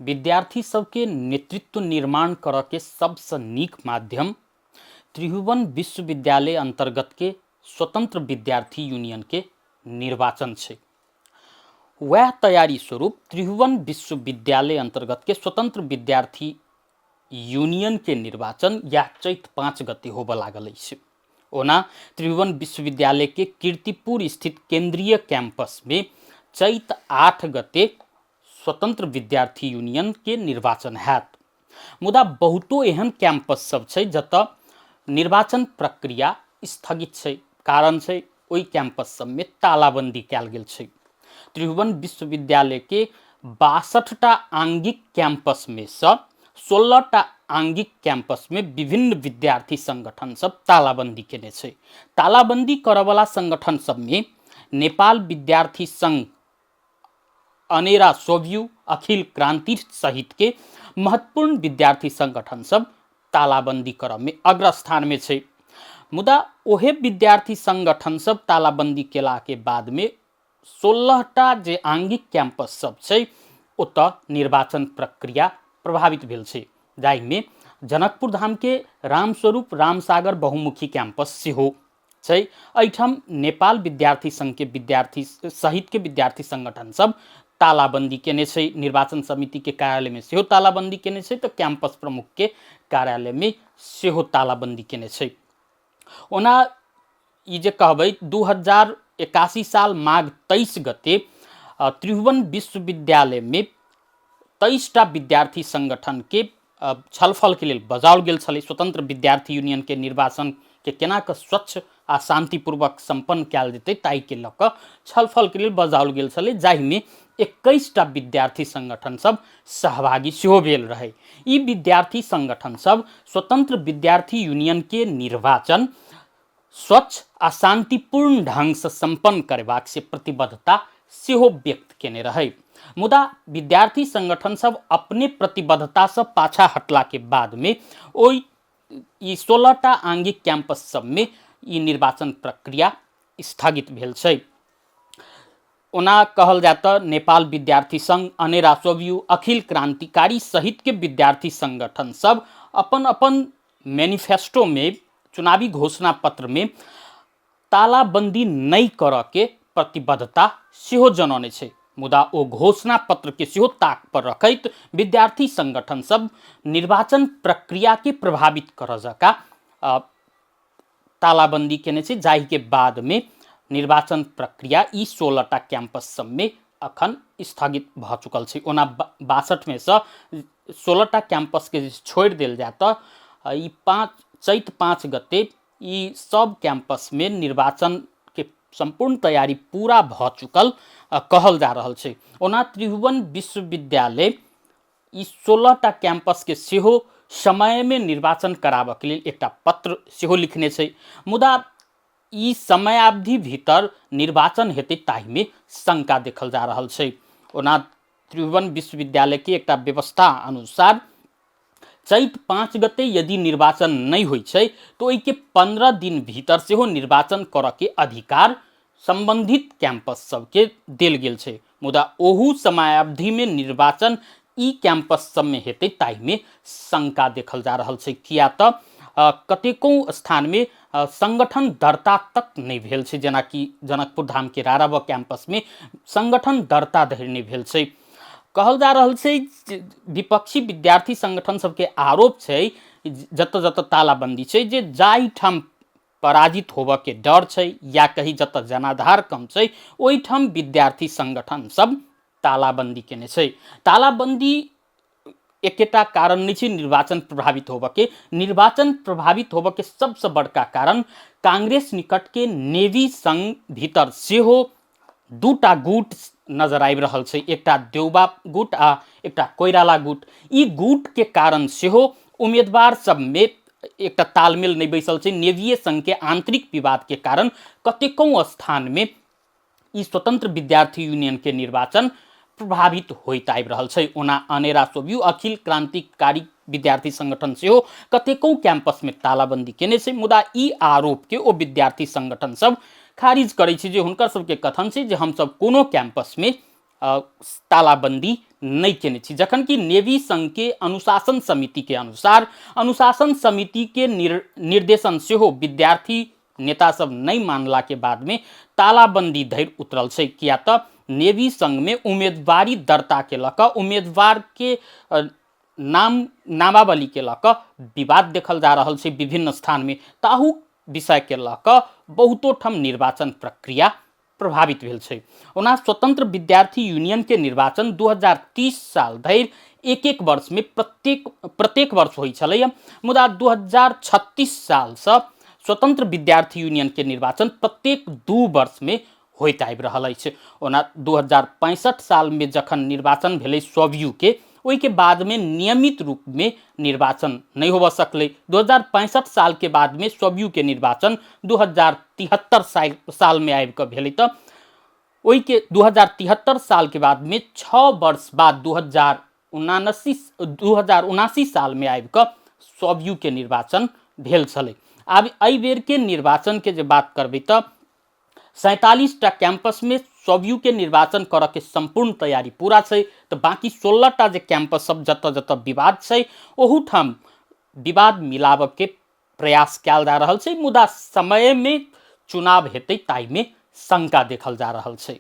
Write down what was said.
विद्यार्थी सबके नेतृत्व निर्माण करऽके सबसँ नीक माध्यम त्रिभुवन विश्वविद्यालय अन्तर्गतके स्वतन्त्र विद्यार्थी यूनियनके निर्वाचन छै। वएह तैयारी स्वरूप त्रिभुवन विश्वविद्यालय अन्तर्गतके स्वतन्त्र विद्यार्थी यूनियनके निर्वाचन इएह चैत 5 गते होबऽ लागल अछि। ओना त्रिभुवन विश्वविद्यालयके कीर्तिपुर स्थित केंद्रीय कैंपसमे चैत 8 गते स्वतंत्र विद्यार्थी यूनियन के निर्वाचन हैत, मुदा बहुतो एहन कैंपस सब छै जतऽ निर्वाचन प्रक्रिया स्थगित छै। कारण छै ओहि कैंपस सबमे तालाबंदी कयल गेल छै। त्रिभुवन विश्वविद्यालय के 62टा आंगिक कैंपस में सँ 16टा आंगिक कैंपस में विभिन्न विद्यार्थी संगठन सब तालाबंदी केने छै। तालाबंदी करऽवला संगठन सबमे नेपाल विद्यार्थी संघ, अनेरा सोव्यू, अखिल क्रांति सहित के महत्वपूर्ण विद्यार्थी संगठन सब तालाबंदी करऽ में अग्रस्थान में छै। मुदा ओहे विद्यार्थी संगठन सब तालाबंदी केला के बाद में 16टा जे आंगिक कैंपस सब छै ओतऽ निर्वाचन प्रक्रिया प्रभावित भेल छै, जाहिमे जनकपुर धाम के रामस्वरूप रामसागर बहुमुखी कैंपस सेहो छै। एहिठाम नेपाल विद्यार्थी संघ के विद्यार्थी सहित के विद्यार्थी संगठन सब तालाबंदी केने छै। निर्वाचन समिति के कार्यालय में सेहो तालाबंदी केने छै, तऽ कैंपस प्रमुख के कार्यालय में सेहो तालाबंदी केने छै। ओना ई जे कहबै 2081 साल माघ 23 गते त्रिभुवन विश्वविद्यालय में 23टा विद्यार्थी संगठन के छलफल के लेल बजाओल गेल छलै। स्वतंत्र विद्यार्थी यूनियन के निर्वाचन के केना कऽ स्वच्छ आ शांतिपूर्वक संपन्न कयल जेतै ताहि के लऽ कऽ छलफल के लेल बजाओल गेल छलै, जाहिमे 21टा विद्यार्थी संगठन सब सहभागी सेहो भेल रहै। ई विद्यार्थी संगठन सब स्वतंत्र विद्यार्थी यूनियन के निर्वाचन स्वच्छ आ शांतिपूर्ण ढंगसँ संपन्न करेबाक से प्रतिबद्धता सेहो व्यक्त केने रहै। मुदा विद्यार्थी संगठन सब अपने प्रतिबद्धतासँ पाछा हटलाके बादमे ओहि ई 16टा आंगिक कैंपस सबमे ई निर्वाचन प्रक्रिया स्थगित भेल छै। ओना कहल जाय तऽ नेपाल विद्यार्थी संघ, अनेरा सोव्यू, अखिल क्रांतिकारी सहित के विद्यार्थी संगठन सब अपन अपन मैनिफेस्टो में, चुनावी घोषणा पत्र में तालाबंदी नहि करऽ के प्रतिबद्धता सेहो जनौने छै। मुदा ओ घोषणा पत्र के सेहो ताक पर रखैत विद्यार्थी संगठन सब निर्वाचन प्रक्रिया के प्रभावित करऽ जकाँ तालाबंदी केने छै, जाहि के बाद में निर्वाचन प्रक्रिया ई 16टा कैंपस सबमे अखन स्थगित भऽ चुकल छै। ओना 62 में सँ 16टा कैंपस के छोड़ि देल जाय तऽ ई चैत 5 गते ई सब कैंपस में निर्वाचन के संपूर्ण तैयारी पूरा भऽ चुकल कहल जा रहल छै। ओना त्रिभुवन विश्वविद्यालय ई 16टा कैंपस के सेहो समय में निर्वाचन कराबऽ के लेल एकटा पत्र सेहो लिखने छै, मुदा ई समयावधि भीतर निर्वाचन हेतै ताहिमे शंका देखल जा रहल छै। ओना त्रिभुवन विश्वविद्यालय के एकटा व्यवस्था अनुसार चैत 5 गते यदि निर्वाचन नहि होइ छै तऽ ओहिके 15 दिन भीतर सेहो निर्वाचन करऽ के अधिकार संबंधित कैंपस सबके देल गेल छै। मुदा ओहू समयावधिमे निर्वाचन ई कैंपस सबमे हेतै ताहिमे शंका देखल जा रहल छै, किया तऽ कतेको स्थानमे संगठन दर्ता तक नहि भेल छै, जेनाकि जनकपुर धामके राराब कैंपसमे संगठन दर्ता धरि नहि भेल छै। कहल जा रहल छै विपक्षी विद्यार्थी संगठन सबके आरोप छै जतऽ जतऽ तालाबंदी छै जे जाहिठाम पराजित होबऽके डर छै या कही जतऽ जनाधार कम छै ओहिठाम विद्यार्थी संगठन सब तालाबंदी केने छै। तालाबंदी एकेटा कारण नहि छै निर्वाचन प्रभावित होबऽके। निर्वाचन प्रभावित होबऽके सबसँ बड़का कारण कांग्रेस निकटके नेवी संघ भीतर सेहो दूटा गुट नजर आबि रहल छै, एकटा देउबा गुट आ एकटा कोइराला गुट। ई गुटके कारण सेहो उम्मीदवार सबमे एकटा तालमेल नहि बैसल छै। नेवीय संघके आंतरिक विवादके कारण कतेको स्थानमे ई स्वतंत्र विद्यार्थी यूनियनके निर्वाचन प्रभावित होइत आबि रहल छै। ओना अनेरा सोव्यू, अखिल क्रांतिकारी विद्यार्थी संगठन सेहो कतेको कैंपसमे तालाबंदी केने छै, मुदा ई आरोपके ओ विद्यार्थी संगठन सब खारिज करै छै जे हुनकर सबके कथन छै जे हमसब कोनो कैंपसमे तालाबंदी नहि केने छी, जखन कि नेवी संघके अनुशासन समितिके अनुसार अनुशासन समितिके निर्देशन सेहो विद्यार्थी नेता सब नहि मानलाके बादमे तालाबंदी धरि उतरल छै। किया तऽ नेवी संघमे उम्मीदवारी दर्ताके लऽ कऽ उम्मीदवारके नामावलीके लऽ कऽ विवाद देखल जा रहल छै विभिन्न स्थानमे, ताहू विषयके लऽ कऽ बहुतो ठाम निर्वाचन प्रक्रिया प्रभावित भेल छै। ओना स्वतंत्र विद्यार्थी यूनियनके निर्वाचन 2030 साल धरि एक एक वर्षमे प्रत्येक प्रत्येक वर्ष होइ छलैए, मुदा 2036 सालसँ स्वतंत्र विद्यार्थी यूनियनके निर्वाचन प्रत्येक 2 वर्षमे होइत आबि रहल अछि। ओना 2065 सालमे जखन निर्वाचन भेलै स्वव्यूके, ओहिके बादमे नियमित रूपमे निर्वाचन नहि होबऽ सकलै। 2065 सालके बादमे स्वव्यूके निर्वाचन 2073 सालमे आबि कऽ भेलै, तऽ ओहिके 2073 सालके बादमे 6 वर्ष बाद 2079 सालमे आबि कऽ स्वव्यूके निर्वाचन भेल छलै। आब एहि बेरके निर्वाचनके जे बात करबै तऽ 47 टा कैंपसमे स्वव्यूके निर्वाचन करऽके सम्पूर्ण तैयारी पूरा छै, तऽ बाँकी 16 टा जे कैंपस सब जतऽ जतऽ विवाद छै ओहूठाम विवाद मिलाबऽके प्रयास कयल जा रहल छै, मुदा समयमे चुनाव हेतै ताहिमे शंका देखल जा रहल छै।